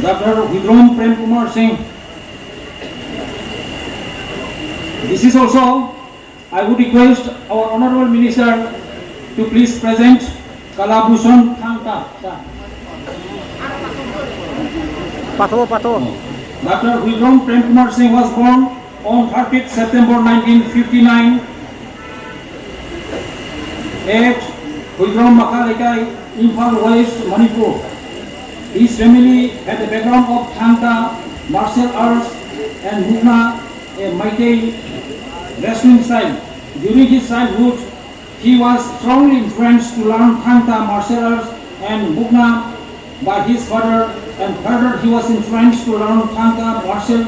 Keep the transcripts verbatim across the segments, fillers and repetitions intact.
Doctor Huidrom Prem Kumar Singh. This is also, I would request our Honorable Minister to please present Kalabhushan Thangta. Sir. Patho, patho. Doctor Huidrom Prem Kumar Singh was born on thirtieth September nineteen fifty-nine at Huidrom Makha Lekai, Imphal West, Manipur. His family had a background of Thangta, martial arts, and Mukna, a Meitei wrestling style. During his childhood, he was strongly influenced to learn Thangta martial arts and Mukna by his father, and further he was influenced to learn Thangta martial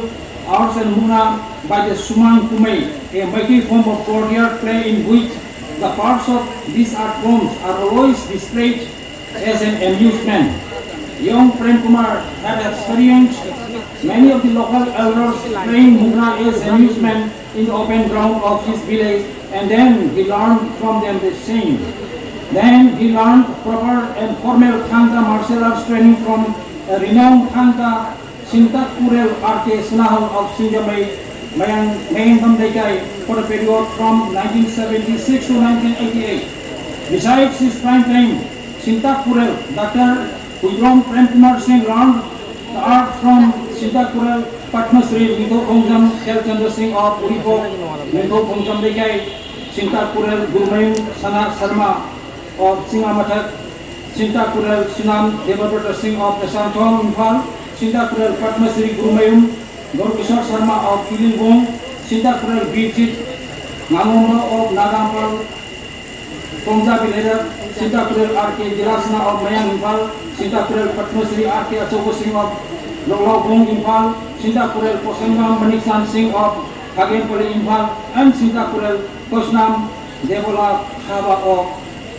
arts and Mukna by the Suman Kumei, a Meitei form of courtyard play in which the parts of these art forms are always displayed as an amusement. Young Prem Kumar had experienced many of the local elders playing Mukna as amusement in the open ground of his village, and then he learned from them the same. Then he learned proper and formal Thangta martial arts training from a renowned Thangta Sintak Kurel R K Snahal of Singjamei, Mayang, Mayangkham Leikai for a period from nineteen seventy-six to nineteen eighty-eight. Besides his prime time, Sintak Kurel, Doctor Huidrom Prem Kumar Singh learned the art from Sintak Kurel Padma Shri Ningthou Khongjam Khelchandra Singh of Uripok, Ningthou Khongjam Leikai, Sintak Kurel Gurmayung Sana Sharma of Singamathak, Sintak Kurel Sunam Debabrata Singh of Nasanthong, Imphal, Sintak Kurel Padma Shri Gurmayung Gaurkishore Sharma of Ilingbong, Sintak Kurel Birjit Ngangomba of Nagampal, Kongja Bilera, Sintak Kurel R K Dilasna of Mayang, Imphal, Sintak Kurel Padma Shri R K Achokho Singh of Loklaubong, Imphal, Sintak Kurel Posangam Maniksan Singh of Hagenpally, Imphal, and Sintak Kurel Kosnam Debola Thaba of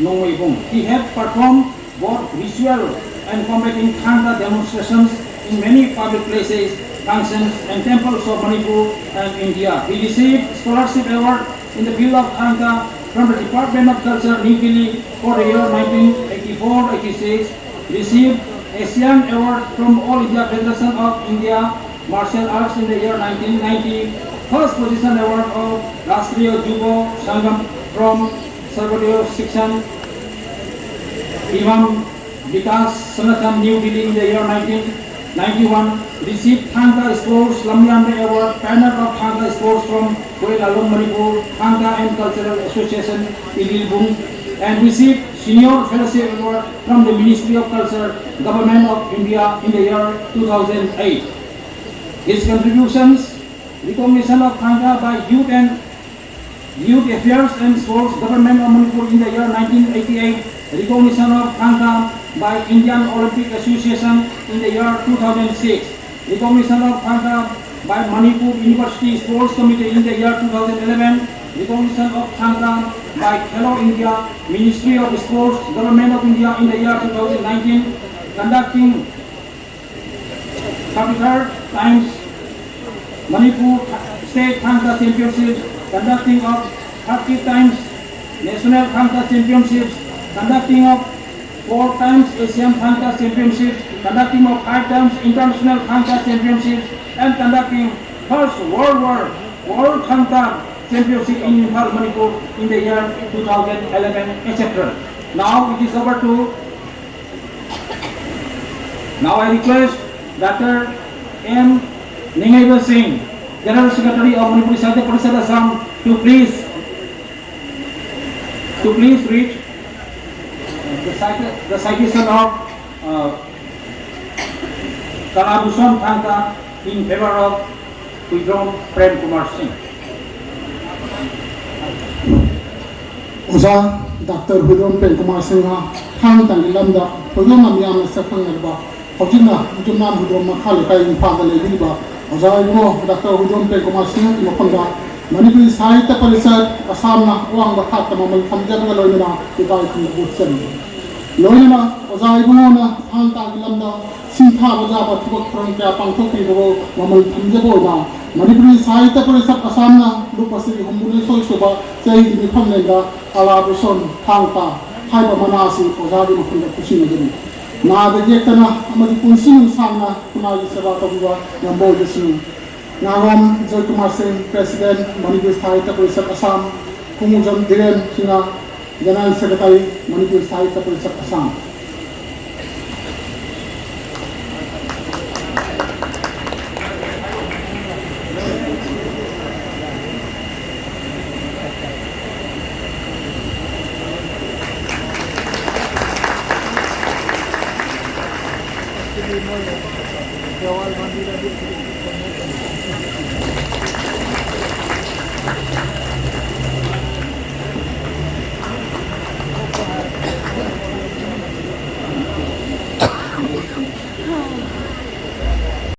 Nongmeibong. He had performed both ritual and combating Thangta demonstrations in many public places, functions, and temples of Manipur and India. He received scholarship award in the field of Thangta from the Department of Culture, New Delhi, for the year nineteen eighty-four eighty-six, received Asian Award from All India Federation of India Martial Arts in the year nineteen ninety, first position award of Rashtriya Yuva Sangam from Sarvodaya Shikshan Evam Vikas Sangathan, New Delhi in the year nineteen ninety-one, received Thangka Sports Lamyamba Award, banner of Thangka Sports from Huellalong, Manipur, Thangka and Cultural Association, Ililbung, and received Senior Fellowship Award from the Ministry of Culture, Government of India in the year two thousand eight. His contributions, recognition of Thangka by Youth and Youth Affairs and Sports, Government of Manipur in the year nineteen eighty-eight, recognition of Thangka by Indian Olympic Association in the year two thousand six, recognition of Thangka by Manipur University Sports Committee in the year two thousand eleven, recognition of Thangka by Khelo India, Ministry of Sports, Government of India in the year two thousand nineteen, conducting thirty-third times Manipur State Thangka Championships, conducting of thirty times National Thangka Championships, conducting of four times Asian Thangka Championships, conducting of five times International Thangka Championships, and conducting first World War, World Thangka Championship in Imphal, Manipur in the year two thousand eleven, et cetera. Now it is over to, now I request Doctor M Ningaiba Singh, General Secretary of Manipuri Sahitya Parishad Assam, to please, to please read the cita-, the citation of, uh, Kalabhushan Thangka in favor of Huidrom Prem Kumar Singh. ꯑꯣꯖꯥ doctor Huidrom Prem Kumar Singh ꯊꯥꯡ ꯇꯥꯒꯤ ꯂꯝꯗ ꯍꯨꯏꯗ꯭ꯔꯣꯝ ꯃꯤꯌꯥꯝꯅ ꯁꯛ ꯈꯪꯅꯔꯕ, ꯍꯧꯖꯤꯛꯅ ꯌꯨꯝꯅꯥꯝ ꯍꯨꯏꯗ꯭ꯔꯣꯝ ꯃꯈꯥ ꯂꯩꯀꯥꯏ ꯏꯝꯐꯥꯜꯗ ꯂꯩꯕꯤꯔꯤꯕ ꯑꯣꯖꯥ ꯏꯕꯨꯡꯉꯣ ꯗꯥꯛꯇꯔ ꯍꯨꯏꯗ꯭ꯔꯣꯝ ꯄ꯭ꯔꯦꯝ ꯀꯨꯃꯥꯔ ꯁꯤꯡꯍꯒꯤ ꯃꯐꯝꯗ ꯃꯅꯤꯄꯨꯔꯤ ꯁꯥꯍꯤꯇ꯭ꯌ ꯄꯔꯤꯁꯠ ꯑꯁꯥꯝꯅ ꯑꯋꯥꯡꯕ ꯊꯥꯛꯇ ꯃꯃꯜ ꯊꯝꯖꯕꯒ ꯂꯣꯏꯅꯅ ꯏꯀꯥꯏ ꯈꯨꯝꯅꯕ ꯎꯠꯆꯔꯤ꯫ ꯂꯣꯏꯅꯅ ꯑꯣꯖꯥ ꯏꯕꯨꯡꯉꯣꯅ ꯊꯥꯡ ꯇꯥꯒꯤ ꯂꯝꯗ ꯁꯤꯡꯊꯥꯕ ꯌꯥꯕ ꯊꯕꯛ ꯊꯧꯔꯝ ꯀꯌꯥ ꯄꯥꯡꯊꯣꯛꯄꯤꯕꯕꯨ ꯃꯃꯜ ꯊꯝꯖꯕ ꯑꯣꯏꯅ ꯃꯅꯤꯄꯨꯔꯤ ꯁꯥꯍꯤꯇ꯭ꯌ ꯄꯔꯤꯁꯠ ꯑꯁꯥꯝꯅ ꯂꯨꯞ ꯑꯁꯤꯒꯤ ꯍꯨꯝꯐꯨꯅꯤꯊꯣꯏ ꯁꯨꯕ ꯆꯍꯤꯒꯤ ꯃꯤꯐꯝꯂꯦꯟꯗ ꯀꯂꯥ ꯚꯨꯁꯟ ꯊꯥꯡ ꯇꯥ ꯍꯥꯏꯕ ꯃꯅꯥ ꯑꯁꯤ ꯑꯣꯖꯥꯒꯤ ꯃꯐꯝꯗ ꯈꯨꯠꯁꯤꯟꯅꯒꯅꯤ꯫ ꯅꯥꯗ ꯌꯦꯛꯇꯅ ꯑꯃꯗꯤ ꯄꯨꯟꯁꯤ ꯅꯨꯡꯁꯥꯡꯅ ꯈꯨꯟꯅꯥꯏꯒꯤ ꯁꯦꯕꯥ ꯇꯧꯕꯤꯕ ꯉꯝꯕ ꯑꯣꯏꯖꯁꯅꯨ꯫ ꯉꯥꯉꯣꯝ ꯖꯣꯏꯀꯨꯃꯥꯔ ꯁꯤꯡ, President, Manipur Sahitya Parishad Assam, ꯈꯣꯡꯖꯣꯝ ꯙꯤꯔꯦꯟ Singh, General Secretary, Manipur Sahitya Parishad Assam꯫